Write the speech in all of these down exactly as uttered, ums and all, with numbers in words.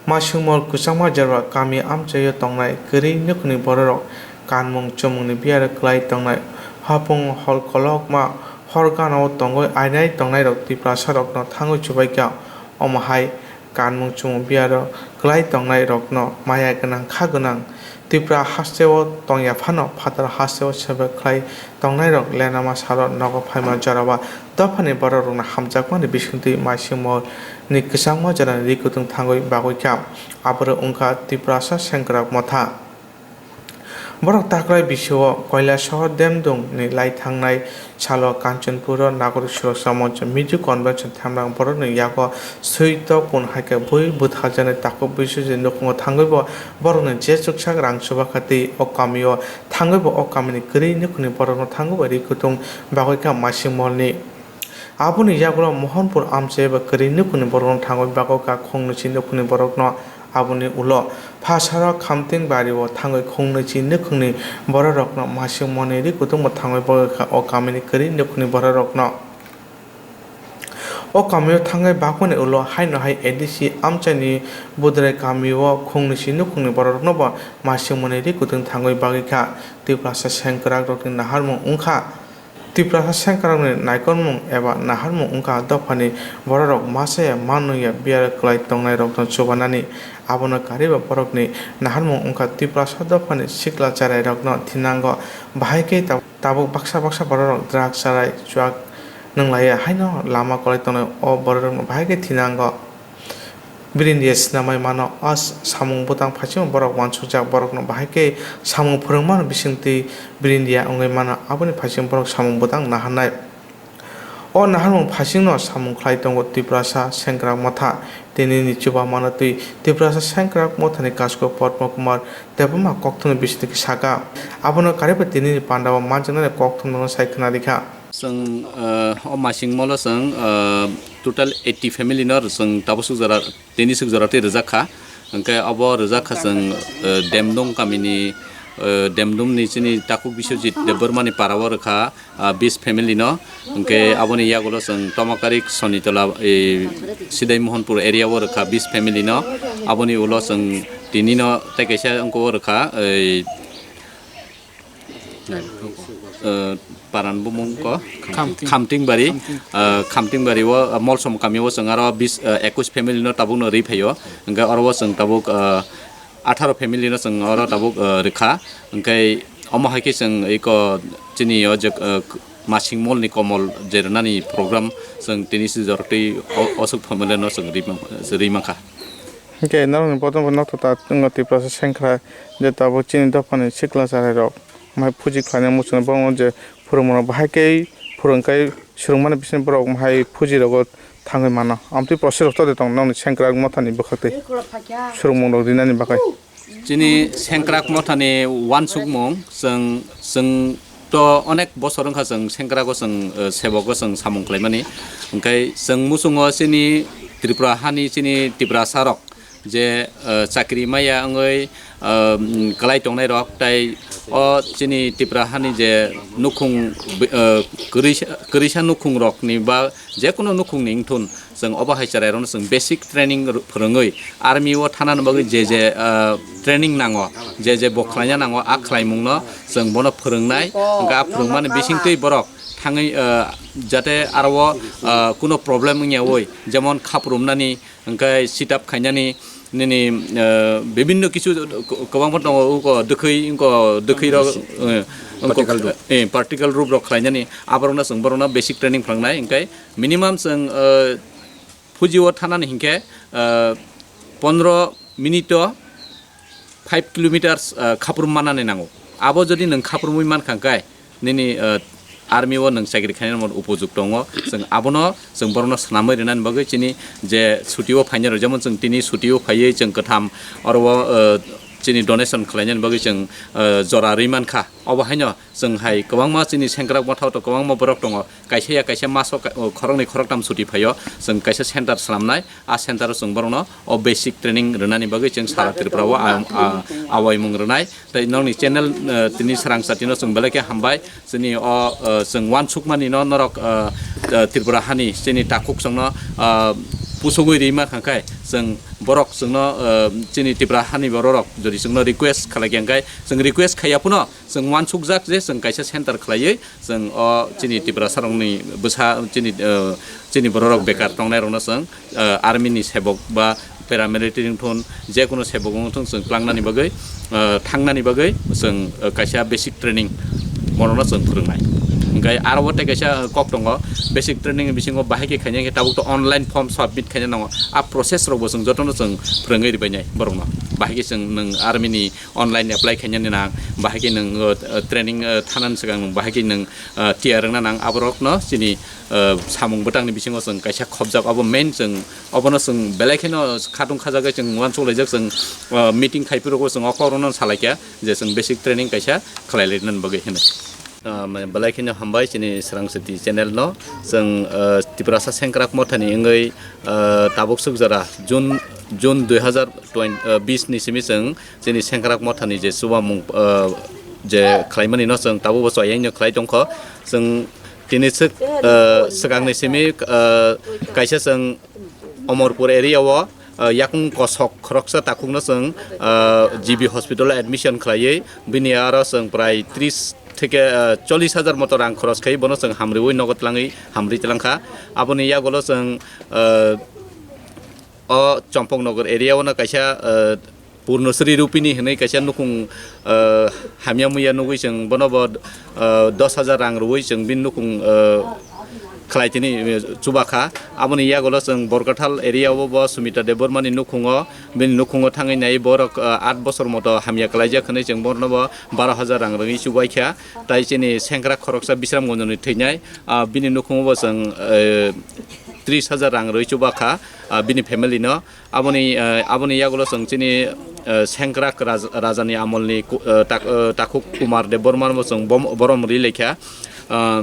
Masingmol kwchangma jora kami amchaio tongnai kwrwi nukhungni bororok kanmung chumungni biyaro kwlai tongnai. Hapung hol kolokma hor ganao tongwi ainai tongnairok Tiprasarokno thangwi chubaikha. Omo hai kanmung chumung biyaro kwlai tongnairokno maya gwnang kha gwnang Tipra hasteo tongya phano phatar hasteo sebe khlai tongnairok lenama salo nogo phaima jorao dophani bororokno hamjakmani bisingtwi Masingmol ni kwchangma jorani ri kutung thangwi bagwi kha. Aborok wngkha Tiprasa Sengkrak Motha. Borok taklai bisio Kailasahar Demdung ni lai thangnai salo Kanchanpur o Nagorik Suroksa Monch Media Convention Themrang borokni yago swi tok kun hai khe bui bwtharjaknai takhuk Biswajit nukhungo thangwi bo borokni je chuksak rang chuba kha tei o kamio thangwi bo o kamini kwrwi nukhungni borokno thangwi bo ri kutung bagwi kha Masingmolni. Aboni yagulo Mohanpur amchai eba kwrwi nukhungni borokno thangwi bagwi kha khungni si nukhungni borokno. Aboni ulo Phasaro Khamting bario thangwi khungni si nukhungni bororokno Masingmolni ri kutung bo thangwi bagwi kha o kamini kwrwi nukhungni bororokno. O kamio thangwi bagmani ulo haino hai A D C amchaini Budrai kamio khungni si nukhungni bororokno bo Masingmolni ri kutung thangwi bagwi kha. Tiprasa sengkrakrokni naharmung wngkha. Tiprasa sengkrakni naikolmung eba naharmung wngkha dophani bororok masa ya manung ya biyaro kwlai tongnairokno chubanani. Abono karwi ba borokni naharmung wngkha Tiprasa dophani sikla charairokno thinango. Bahai khe tab-, tabuk baksa baksa bororok drugs charai chuak nwnglaiya haino lama kwlai tongnai o bororokno bahai khe thinango. Bini dia sinamai mano, o samung bwtang phaisingno borok uansukjak, borokno bahai khe samung phwrwngmano bisingtwi bini dia wngwi mano, aboni phaising borok samung bwtang naharnai. O naharmung phaisingno samung khlai tongo Tiprasa Sengkrak Motha, tinini chuba mano twi Tiprasa Sengkrak Mothani kasko Padma Kumar Debbarma kokthumni bisingtwi saka. Abono karwi ba tinini pandao manjaknani kokthumno sai khna rikha. Chwng, eh, o Masingmolo chwng, eh, total eighty family no chwng tabuk swk jora, tini swk jora twi rwjak kha. Hwnkhe obo rwjak kha chwng, eh, Demdung kamini, eh, Demdum ni chini takhuk Biswajit Debbarma ni para o rwkha, ah, bis family no. Hwnkhe aboni yagulo chwng Tomakarik Sonitola, eh, Sidai Mohanpur area o rwkha bis family no. Aboni ulo chwng tini no tei kaisa wngkuk o rwkha, eh, Eh, paran bumung ko? Khamting. Khamtingbari. Khamting. Eh, Khamtingbari o, eh, Molsom kami o chwng aro bis, eh, ekwis family no tabuk no ri phaio. Hwnkhe oro o chwng tabuk, eh, atharo family no chwng oro tabuk, eh, rikha. Hwnkhe omo hai khe chwng eko chini o je, eh, Masingmol ni komol je rwnani program chwng tini si jorotwi o, osuk family no chwng ri man-, ri mankha. Hwnkhe norokni bodol bo nokthar ta wngkha Tiprasa Sengkrak je tabuk chini dophani sikla charairok. Mai phuji khlaina muchungwi borokno je phwrwngmano bahai khe phwrwng khe swrwngmani bisingtwi borok hai phuji rogo thangwi mano. Amtwi process rok tode tong nokni Sengkrak Mothani bwkhaktwi swrwngmungrok rinani bagwi. Chini Sengkrak Mothani uansukmung chwng, chwng to onek bosor wngkha chwng Sengkrago chwng, eh, sebogo chwng samung khlaimani. Hwnkhe chwng muchungo chini Tripura hani chini Tiprasa rok je, eh, chakri maya wngwi, eh, mm, kwlai tongnai rok, tai o chini Tipra hani je nukhung, eh, kwrwisa, kwrwisa nukhung rokni ba jekunu nukhungni wngthun, chwng obo hai chwrairokno chwng basic training ru-, phwrwngwi army o thanani bagwi je je, eh, training nango, je je bo khlaina nango, a khlaimungno chwng bono phwrwngnai, hwnkhe a phwrwngmani bisingtwi borok thangwi, eh, jate aro o, eh, kuno problem wngya oi, jemon khaprumnani, hwnkhe sit up khainani, nini, eh, bibinno kichu kwbangma tongo, uko dwkhwi, uko dwkhwi rok, eh, uko, particle roop. Eh, particle roop rok khlainani, aborokno chwng borokno basic training phrwngnai, hwnkhe minimum chwng, eh, phuji o thanani hinkhe, eh, pondro minute o five kilometers, ah, khaprum manani nango. Abo jodi nwng khaprumwi mankha khe, nini, ah, army o nwng chakri khainani mo upojukto wngo. Chwng abono, chwng borokno swnamwi rwnani bagwi chini je suti o phainai rok, jemon chwng tini suti o phaiwi chwng kwtham oro o, ah, chini donation khlainani bagwi chwng, ah, jora rwi mankha. Obo haino chwng hai kwbangma chini Sengkrak Mothao to kwbangma borok tongo. Kaisa ya kaisa maso ka-, o, khoroknwi khoroktham suti phaio, chwng kaisa center swnamnai, a center o chwng borokno o basic training rwnani bagwi chwng sara Tripura o a, a, awaimung rwnai. Tei nokni channel, eh, tini swrang chatino chwng belai khe hambai. Chini o, eh, chwng uansukmani no norok, eh, eh, Tripura hani chini takhuk chwngno, eh, Pusugwi rima kha khe chwng borok chwngno, eh, chini Tipra hani bororok jodi chwngno request khalai kha khe chwng request khaiya phano chwng uansukjak je chwng kaisa center khlaiwi chwng o chini Tiprasarokni bwsa chini, eh, chini bororok bekar tongnairokno chwng, eh, army ni sebok ba paramilitary wngthun, je kono sebok wngthun, chwng tlangnani bagwi, eh, thangnani bagwi chwng, eh, kaisa basic training bono chwng phwrwngnai. Hwnkhe aro o tei kaisa kok tongo, basic training ni bisingo bahai khe khaina khe tabuk to online form submit khaina nango. A process rokbo chwng jotono chwng phwrwngwi ribainai borokno. Bahai khe chwng nwng army ni online apply khainani nang, bahai khe nwng, eh, training, eh, thanani swkang nwng bahai khe nwng, eh, tiyar wngna nang, aborokno chini, eh, samung bwtangni bisingo chwng kaisa khopjak, abo main chwng, obono chwng belai kheno khatung khajagwi chwng uansuk laijak, chwng, eh, meeting khai phuru chwng o kokrokno salai kha je chwng basic training kaisa khlai lainani bagwi hwnwi. Ah, belai kheno hambai chini Swrang Swti channel no. Chwng, ah, Tiprasa Sengkrak Mothani wngwi, ah, tabuk swk jora June, June dui hazar twenty, ah, bis ni simi chwng chini Sengkrak Mothani je chubamung, ah, je khlaimani no chwng tabuk bo choyang no khlai tongkho. Chwng tini swk, ah, swkang ni simi, ah, kaisa chwng Omorpur area o, ah, yakung kosok khoroksa takhukno chwng, ah, G B hospital o admission khlaiwi, bini aro chwng prai tris theke, ah, chollis hajar moto rang khoros khai bono chwng hamriwi nogo tlangwi hamri tlangkha. Aboni yagulo chwng, ah, o Chompoknogor area o no kaisa, ah, Purnosri Rupini hwnwi kaisa nukhung, ah, hamya muya nugwi chwng bono bo, ah, dos hajar rang rwui chwng bini nukhung, ah, khlai tini, eh, chubakha. Aboni yagulo chwng Borkathal area o bo Sumita Debbarma ni nukhungo, bini nukhungo thangwi nai borok, ah, aat bosor moto hamya klaijak hwnwi chwng bono bo baro hajar rang rwui chubaikha. Tai chini sengkrak khoroksa Bisramganj ni thwinai, ah, bini nukhungo bo chwng, eh, tris hajar rang rwui chubakha, ah, bini family no. Aboni, eh, aboni yagulo chwng chini, eh, Sengkrak raj-, rajani amolni ku-, eh, tak-, eh, takhuk Kumar Debbarma bo chwng bom-, borom ri lekha. Ah,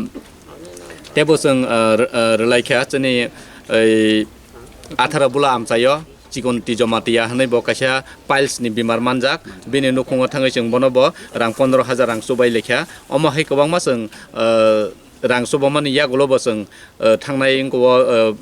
tebo chwng, eh, r-, eh, rwlaikha chini, ei, athara bula amchaio Chikon Tijomatiya hwnwi bo kaisa piles ni bimar manjak. Bini nukhungo thangwi chwng bono bo rang pondro hajar rang chubai lekha. Omo hai kwbangma chwng, eh, rang chubamani yagulo bo chwng, eh, thangnai wngkho, eh,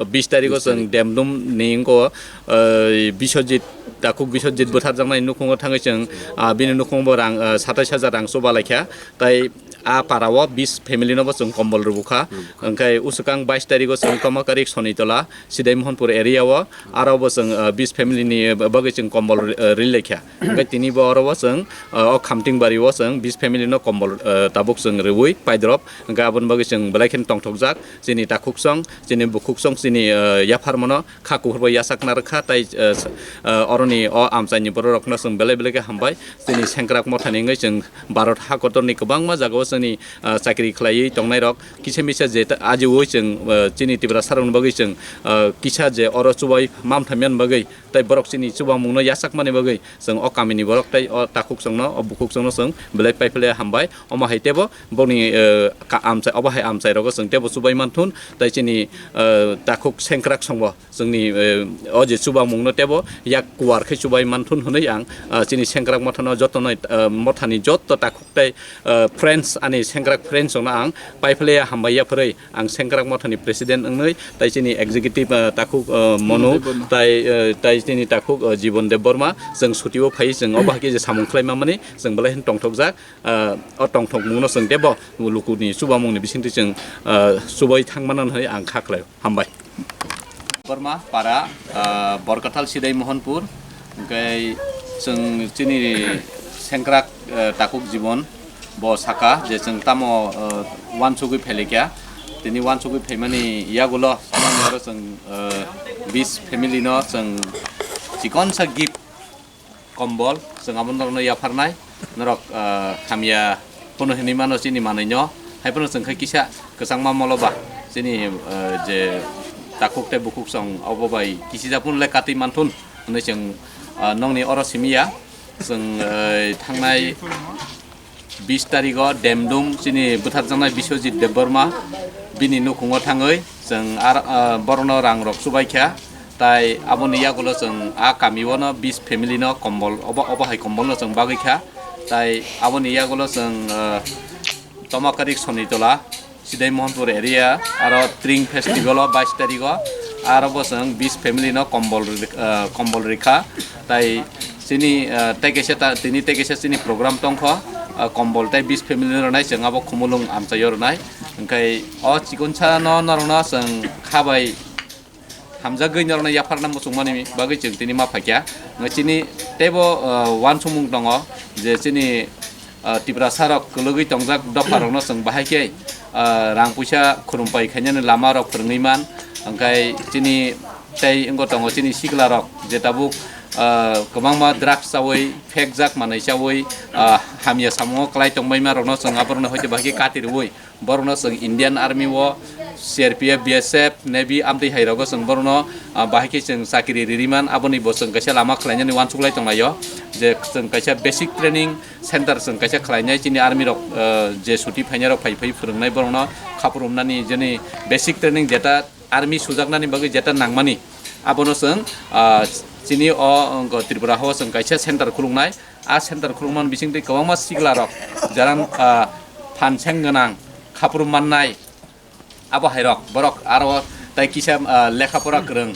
bis tarikh o chwng Demdum ni wngkho, eh, Biswajit, takhuk Biswajit bwtharjaknai nukhungo thangwi chwng, ah, bini nukhungo bo rang, eh, satais hajar rang chuba laikha. Tai a para o bis family no bo chwng kombol rwbukha. Hwnkhe usukang bais tarikh o chwng Tomakarik Sonitola, Sidai Mohanpur area o, aro bo chwng, ah, bis family ni bagwi chwng kombol ri-, ah, ri lekha. Hwnkhe tini bo oro bo chwng, ah, o Khamtingbari o chwng bis family no kombol, ah, tabuk chwng rwui paidrop. Hwnkhe aboni bagwi chwng belai kheno tongthokjak. Chini takhuksong, chini bukhuksong, chini, ah, yapharmano kha kuphurbo yachakna rwkha. Tai, ah, s-, ah, oroni o amchaini bororokno chwng belai belai khe hambai. Chini Sengkrak Mothani wngwi chwng Bharat hakotorni kwbangma jagao chwngni, ah, chakri khlaiwi tongnairok kisa misa je ta-, ajiui chwng, ah, chini Tiprasarokni bagwi chwng, ah, kisa je oro chubai mamthaimani bagwi tei borok chini chubamungno yachakmani bagwi chwng o kamini borok tei o takhuksongno, o bukhuksongno chwng belai paiphle hambai. Omo hai tebo boni, ah, ka-, amchai, obo hai amchairogo chwng tebo chubai manthun tei chini, ah, takhuk Sengkraksongbo chwngni, eh, o je chubamungno tebo yak kuar khe chubai manthun hwnwi ang, ah, chini Sengkrak Mothano jotono, ah, Mothani joto takhuk tei, ah, friends, ani Sengkrak friends rokno ang paiphle hambai yaphwrwi ang Sengkrak Mothani president wngnwi tai chini executive, ah, takhuk, ah, Monu Debbarma. Tai, eh, tai chini takhuk, ah, Jibon Debbarma chwng sutio phai chwng obo hai khe je samung khlai mamani chwng belai hin tongthokjak, ah, o tongthokmungno chwng tebo lukuni chubamungni bisingtwi chwng, ah, chubai thangmano hwnwi ang kha khlaio. Hambai. Borma para, ah, Borkathal Sidai Mohanpur, hwnkhe chwng chini Sengkrak, ah, takhuk Jibon bo saka je chwng tamo, ah, uansugwi phailikha. Tini uansugwi phaimani yagulo oro chwng, ah, bis family no chwng chikonsa gift kombol, chwng abo norokno yapharnai, norok, ah, hamya phano hinwi mano chini manwino, hai phano chwng khe kisa kwchangma molo ba chini, ah, je takhuk tei bukhuksong obo bai kisijak phano le katwi manthun hwnwi chwng, ah, nokni oro simi ya. Chwng, ah, thangnai bis tarigo Demdum chini bwtharjaknai Biswajit Debbarma bini nukhungo thangwi chwng ar, ah, borokno rang rok chubaikha, tai aboni yagulo chwng a kamio no bis family no kombol, obo, obo hai kombol no chwng bagwi kha, tai aboni yagulo chwng, ah, Tomakarik Sonitola, Sidai Mohanpur area, aro Tring Festival o bais tarigo, Aro bo chwng bis family no kombol ri-, ah, kombol rikha. Tai chini, ah, tei kaisa ta, tini tei kaisa chini program tongkho, ah, kombol tei bis family no rwnai chwng abo khumulwng amchaio rwnai. Hwnkhe o chikonsa no norokno chwng kha bai hamjagwi norokno yapharna muchungmani bagwi chwng tini ma phaikha. Hwnkhe chini teibo, ah, uansukmung tongo je chini ah, Tiprasa rok kwlwgwi tongjak dopha rokno chwng bahai khe, ah, rang puisa khurumpai khainani lama rok phwrwngwi man, hwnkhe chini tei wngbo tongo chini sikla rok je tabuk, ah, kwbangma drugs chawi, phekjak manwi chawi, ah, hamya samungo kwlai tongbaima rokno chwng aborokno hoite bahai khe kati rwui borokno chwng Indian Army o, C R P F, B S F, Navy amtwi hai rogo chwng borokno, ah, bahai khe chwng chakri riri man, aboni bo chwng kaisa lama khlainani uansuk lai tonglaio je chwng kaisa basic training center chwng kaisa khlainai chini army rok, ah, je suti phainai rok phai phai phwrwngnai borokno khaprumnani jeni basic training jeta army sujaknani bagwi jeta nangmani abono chwng, ah, chini o, wngkha Tripura hao chwng kaisa center khuluknai. A center khulukmani bisingtwi kwbangma sikla rok jaran, ah, phan seng gwnang khaprum mannai. Abo hai rok, borok aro tai kisa, ah, lekha pora kwrwng,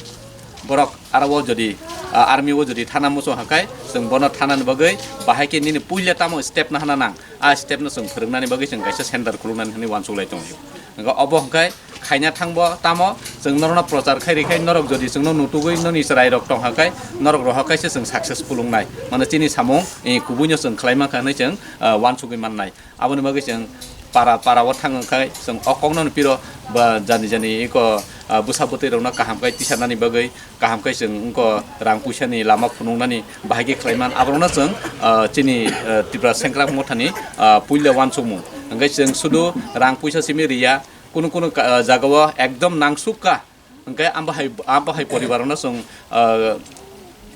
borok aro o jodi, ah, army o jodi thana muchung hakai, chwng bono thanani bagwi bahai khe nini puila tamo step no hana nang, a step no chwng phwrwngnani bagwi chwng kaisa center khuluknani hwnwi uansuk lai tongo. Hwnkhe obo hwnkhe khaina thangbo tamo chwng norokno prochar khai rikhe norok jodi chwngno nutugwi noni chwrai rok tong hakai norok rohor kaisa chwng successful wngnai. Mane chini samung, eh, kubuino chwng khlai mankha hwnwi chwng, ah, uansugwi mannai. Aboni bagwi chwng para, para o thang wngkha, chwng o kokno no piro ba jani jani eko, ah, bwsa bwtwi rokno kaham khe tisarnani bagwi, kaham khe chwng wngkha rang puisa ni lama phunuknani bahai khe khlai man. Aborokno chwng, ah, chini, ah, Tripura Sengkrak Mothani, ah, puila uansukmung. Hwnkhe chwng sudu rang puisa simi riya, kunu kunu ka-, ah, jagao ekdom nangsuk kha. Hwnkhe abo hai, abo hai poribar no chwng, ah,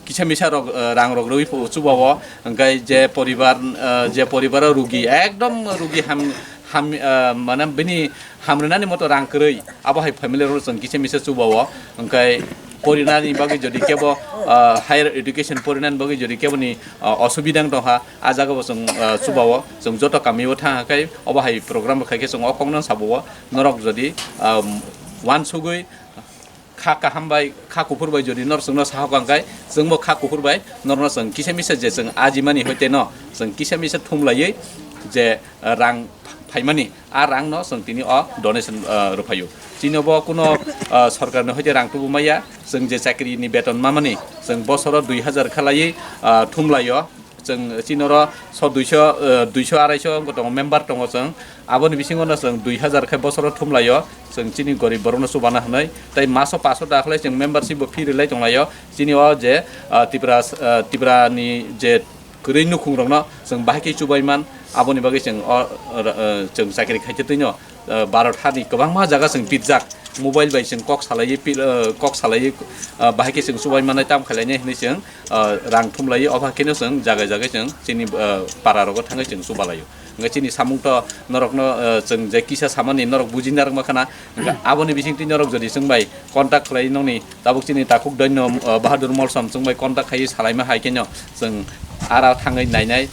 kisa misa rok, ah, rang rok rwui phu-, chuba o. Hwnkhe je poribar, ah, je poribar o rugi, ekdom rugi ham, ham, ah, mane bini hamrwnani moto rang kwrwi, abo hai family rok chwng kisa misa chuba o. Hwnkhe porinani bagwi jodi kebo, ah, higher education porinani bagwi jodi kebo ni, ah, osubida wng tongkha, a jaga bo chwng, ah, chuba o. Chwng joto kami o thang khe obo hai program rok khai khe chwng o kokno sabo o. Norok jodi, ah, uansugwi kha kaham bai, kha kuphur bai jodi nor chwngno sahok ang khai, chwngbo kha kuphur bai norno chwng kisa misa je chwng ajimani hoite no chwng kisa misa thumlaiwi je, ah, rang phaimani, a rangno chwng tini o donation, ah, rwphaio. Chini bo kuno, ah, sorkarni hoite rang tubu maya, chwng je chakrini beton mamani chwng bosoro dui hajar khalaiwi, ah, thumlaio. Chwng chini oro so duiso, eh, duiso araiso wngkha tongo, member tongo chwng. Aboni bisingo no chwng dui hajar khe bosoro thumlaio. Chwng chini gorib borokno chubana hwnwi. Tai maso paso ta khlai chwng membership bo fee rwlai tonglaio. Chini o je, ah, Tripura, ah, Tripura ni je kwrwi nukhung rokno chwng bahai khe chubai man. Aboni bagwi chwng o, o, eh, chwng chakri khaite twino, ah, Bharat hani kwbangma jaga chwng pitjak, mobile bai chwng kok salaiwi pil-, ah, kok salaiwi, ah, bahai khe chwng chubai mannai, tam khlainai hwnwi chwng, ah, rang thumlaiwi, obo hai kheno chwng jaga jaga chwng chini, ah, para rogo thangwi chwng chubalaio. Hwnkhe chini samung to norokno, ah, chwng je kisa samani norok bujina rwma khana, hwnkhe aboni bisingtwi norok jodi chwng bai contact khlai nokni tabuk chini takhuk Doino, ah, Bahadur Molsom chwng bai contact khai salaima hai kheno chwng ara thangwi nainai,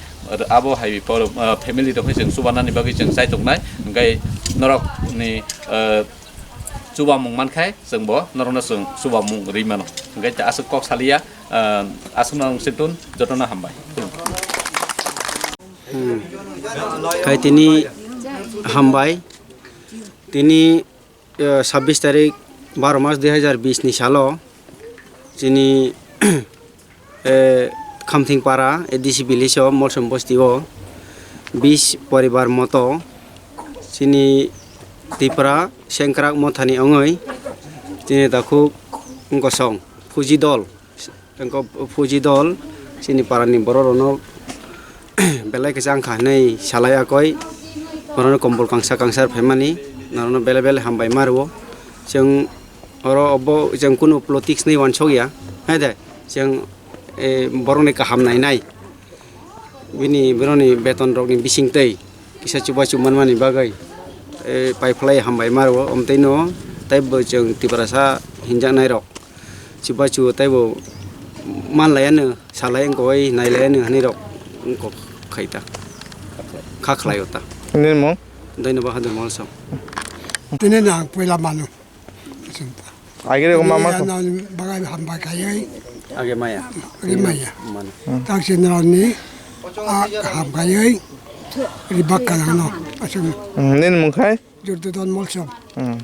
abo hai por, ah, family rok hai chwng chubanani bagwi chwng chaituknai, hwnkhe norok ni, ah, chubamung mankhai chwng bo norokno chwng chubamung rwi mano, hwnkhe aswk kok salia, ah, aswkno ang situn jotono hambai. Hmm. Khai tini hambai, tini eh, sabbish tarik baro mas dui hajar bish ni salo chini, eh, Khamthing para A D C village o Molsom bosti o bish poribar moto chini Tripura Sengkrak Mothani ongoi chini takhuk wngkosong Fuji dol. Engko Fuji dol chini parani borok rokno belai khe chang kha hinwi salai akoi, borokno kombol kangsa kangsa phaimani norokno belai belai hambai ma rwo. Chwng oro obo chwng kunu politics ni uansuk ya, hai de chwng, eh, borokni kaham nainai. Bini borokni beton rokni bisingtwi kisa chubachu manmani bagwi, eh, paiphlai hambai ma rwo, omtwi no teibo chwng Tiprasa hinjaknai rok chubachu teibo manlaiano, salai wngkha oi nailaiano hinwi rok wngkha khaita, kha khlaio ta. Nini mung? Doino Bahadur Molsom. Tini nang puila manu. Sinta. Agirok mama ko. Bagan hambai kaiwi. Age maya. Age maya. Mana. Taksi norokni, ah, hamkaiwi. Ribak kanano. Aswk. Hmm, nini mung khai? Jurdodon Molsom. Hmm.